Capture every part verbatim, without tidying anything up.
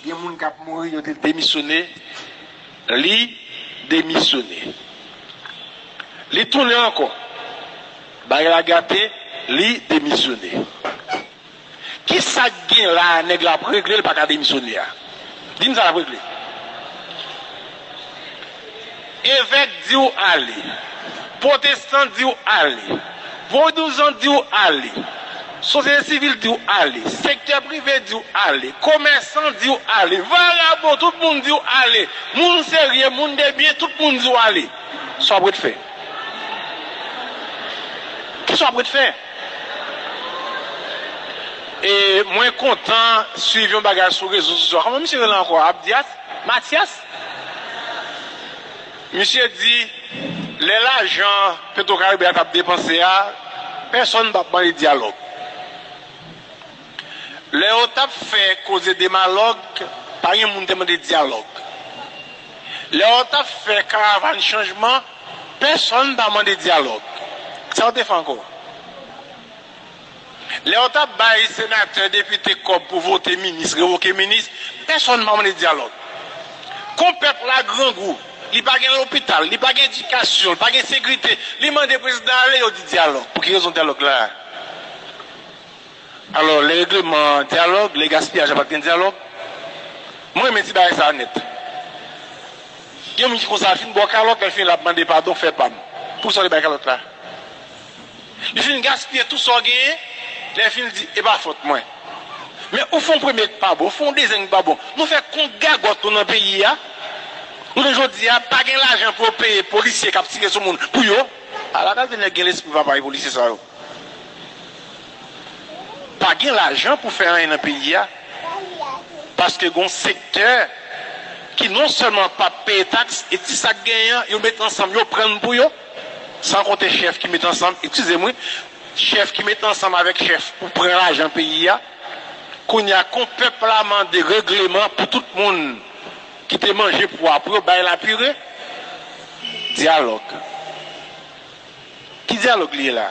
Gen moun k ap mouri, yo te demisyone, li demisyone. Li tounen ankò. Bagay la gate, li demisyone. Kisa k gen la a nèg la ap regle, l pa ka demisyone a? Di m sa l ap regle. Evèk di w ale. Pwotestan di w ale. Vodouzan di w ale. Sosyete sivil di w ale. Sektè prive di w ale. Komèsan di w ale. Vagabon, tout moun di w ale. Moun serye, moun de byen, tout moun di w ale. Sa w ap ret fè? Kisa w ap ret fè? E mwen kontan swiv yon bagay sou rezo sosyo. Kòman misye rele ankò? Abdias? Matyas? Misye di, lè lajan Petwokaribe a t ap depanse a, pèsonn p ap mande dyalòg. Lè yo t ap fè koze demalòg, pa gen moun te mande dyalòg. Lè yo t ap fè karavàn chanjman, pèsonn pa mande dyalòg. Sa yo te fè ankò? Lè yo t ap bay senatè, depite kòb pou vote minis, revoke minis, pèsonn pa mande dyalòg. Kon pèp la grangou, li pa gen lopital, li pa gen edikasyon, li pa gen sekirite, li mande prezidan ale, yo di dyalòg. Pou ki rezon dyalòg la? Alò, lè regleman dyalòg, lè gaspiyaj la pa t gen dyalòg. Mwen renmen ti bagay sa a nèt. Gen moun ki konsa, fin ba w kalòt, lè l fini l ap mande padon, fè pa m. Poukisa w te bay kalòt la? Li fin gaspiye tout sa w genyen, lè l fin di, e pa fòt mwen. Men ou fè yon premye k pa bon, ou fè yon dezyèm k pa bon. Nou fè kont gagòt nou nan peyi a. Jounen jodi a, pa gen lajan pou yo peye polisye k ap tire sou moun pou yo. Ala kalite nèg gen lespri papa e polisye sa yo. Pa gen lajan pou fè anyen nan peyi a. Paske gen yon sektè ki non sèlman p ap peye taks, e ti sa k genyen an, yo met ansanm, yo pran l pou yo. San konte chèf ki met ansanm, eskize m wi, chèf ki met ansanm avèk chèf pou pran lajan peyi a. Kounye a, kon pèp la mande regleman pou tout moun ki te manje pwa pou yo bay la pire, dyalòg. Ki dyalòg li ye la?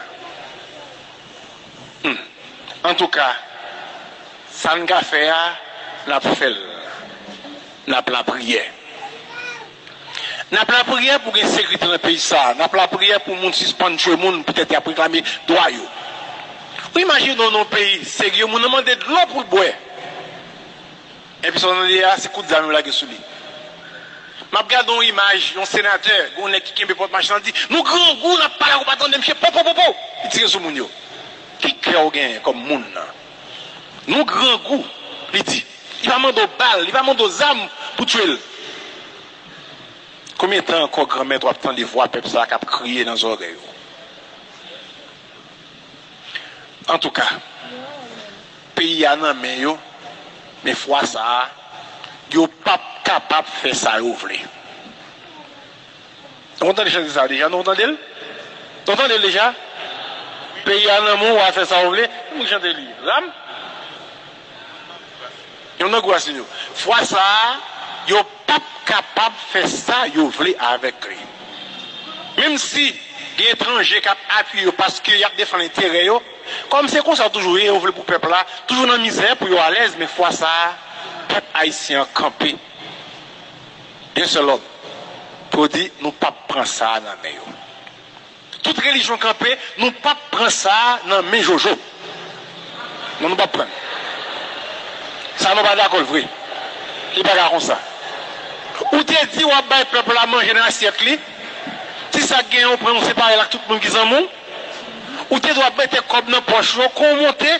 Hmm. Antouka, sa n ka fè a, n ap fè l. N ap lapriyè. N ap lapriyè pou gen sekirite nan peyi sa a. N ap lapriyè pou moun sispann tchwe moun poutèt y ap reklame dwa yo. Ou imajine w nan yon peyi serye, moun nan mande dlo pou l bwè. Epi sa w tande a, se kout zam yo lage sou li. M ap gade yon imaj, yon senatè, gen yon nèg ki kenbe pòt machin lan, di, nou grangou, n ap pale ak ou pa tande, misye, po, po, po, po, li tire sou moun yo. Ki kè w genyen kòm moun nan? Nou grangou, li di. Li pa mande w bal, li pa mande w zam pou tchwe l. Konbyen tan ankò, Granmèt, w ap tande vwa pèp sa a k ap kriye nan zòrèy ou? Antouka, peyi a nan men yo, men fwa sa a, yo p ap kapab fè sa yo vle. Nou konn tande chante sa a deja, nou konn tande l? Nou tande l deja? Peyi a nan men w, w a fè sa w vle. Ki moun ki chante li? Ram? Yon nan gwo asin yo. Fwa sa a, yo p ap kapab fè sa yo vle avèk li. Menm si gen etranje k ap apiye yo paske y ap defann enterè yo, kòm se konsa yo toujou ye, yo vle pou pèp la toujou nan mizè pou yo alèz, men fwa sa a, pèp ayisyen an kanpe. Yon sèl lòd pou yo di, nou p ap pran sa a nan men yo. Tout relijyon kanpe, nou p ap pran sa a nan men Jojo. Non, nou p ap pran l. Sa nou pa dakò l vre. Li pa ka konsa. Ou te di w ap bay pèp la manje nan asyèt li. Ti sa k genyen, ou pran, ou separe l ak tout moun ki zanmi w. Ou te di w ap mete kòb nan pòch yo, kon w monte,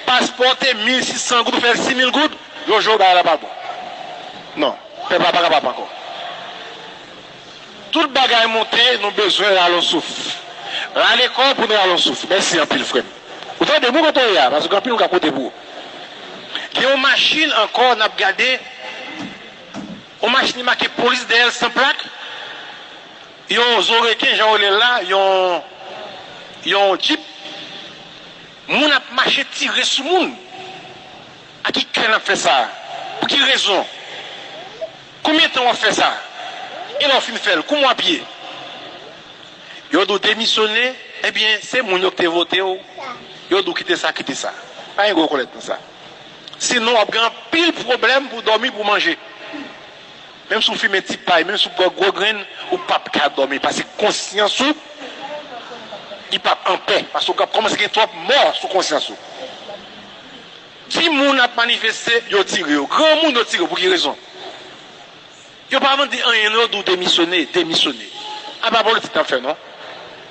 paspò te mil sis san goud, ou fè l sis mil goud. Jojo, bagay la pa bon. Non, pèp la pa kapab ankò. Tout bagay monte, nou bezwen rale yon souf. Rale kò pou n rale yon souf. Mèsi anpil, frè m. Ou tande, mwen kote w ye a, paske anpil moun ka kote pou ou. Gen yon machin ankò, n ap gade, yon machin ki make polis dèyè l san plak, yon zo reken, jan yo rele l la, yon, yon djip. Moun ap mache tire sou moun. A ki kè n ap fè sa? Pou ki rezon? Konbyen tan w ap fè sa? E lè w fin fè l, kòman w ap ye? Yo di w demisyone, ebyen, se moun yo ki te vote w. Yo di w kite sa, kite sa. Pa gen gwo kòlèt nan sa. Sinon, w ap gen anpil pwoblèm pou dòmi, pou manje. Menm si w fimen ti pay, menm si w pran gwo grenn, ou p ap ka dòmi. Paske konsyans ou, li p ap anpè. Paske w ap kòmanse gen twòp mò sou konsyans ou. Timoun ap manifeste, yo tire yo. Granmoun, yo tire yo. Pou ki rezon? Yo pa mande anyen, non, yo di w demisyone, demisyone. A pa politik n ap fè, non.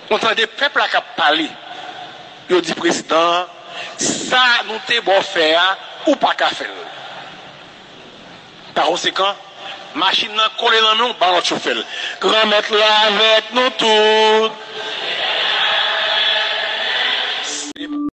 Nou tande pèp la k ap pale. Yo di prezidan an, sa nou te ba w fè a, ou pa ka fè l. Pa konsekan, machin nan kole nan men w, ba lòt chofè l. Granmèt la avèk nou tout.